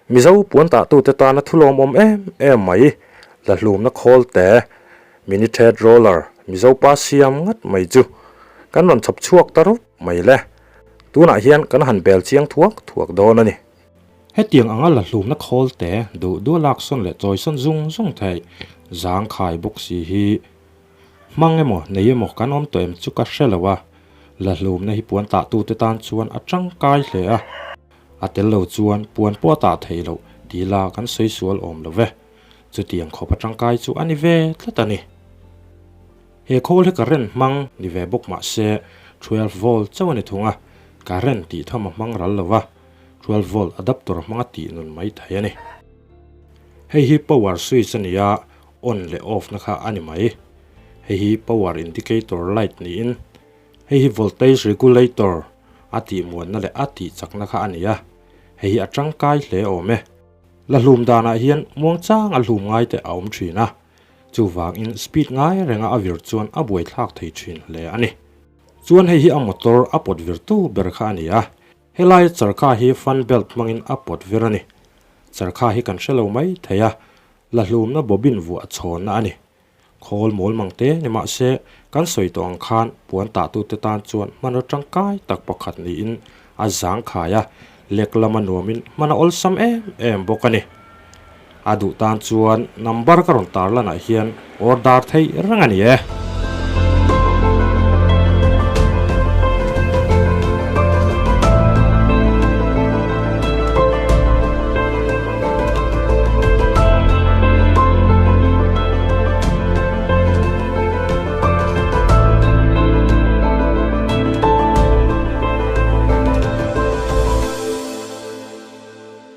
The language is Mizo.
Mizo puan tahtute tana thulawmawm em em mai, la hlumna khawl te, mini thread roller, Mizo pa siam ngat mai chu kan rawn chhawp chhuak ta rup mai le. Tunah hian kan han bel chiang thuak thuak dawn a ni. Hetiang anga la hlumna khawl te duh duh lak sawn leh chawi sawn zung zung theih zang khai bawk si hi hmang emaw nei emaw kan awm tawh em chu ka hre lo a, la hlumna hi puan tahtute tan chuan a tangkai hle a. A tel lo chuan puan pawh a tah theih loh tih la kan sawi sual awm lo ve. Chutiang khawp a tangkai chu a ni ve tlat a ni. He khawl hi current hmang ni ve bawk mah se 12 volt chauh a ni thung a, current tih tham a hmang ral lo va, 12 volt adapter hmanga tih nun mai thei a ni. Hei hi power switch a ni a, on leh off na kha a ni mai. Hei hi power indicator light niin Hei hi voltage regulator a tih muanna leh a tih chakna kha a ni a, hei hi a tangkai hle awm e. La hlum danah hian muangchang a hlum ngai te a awm thin a, chuvangin speed ngai renga a vir chuan a buaithlak thei thin hle a ni. Chuan hei hi a motor a pawt virtu ber kha a ni a, helai charkha hi fan belt hmangin a pawt vir a ni. Charkha hi kan hre lo mai thei a, la hlumna bobbin vuah chhawnna a ni. Khawl mawl mang te ni mahse, kan sawi tawh ang khan puan tahtute tan chuan hmanraw tangkai tak pakhat niin a zang khai a, lek lama nuamin hman a awlsam em em bawk a ni. A duh tan chuan number ka rawn tarlanah hian order theih reng a ni e.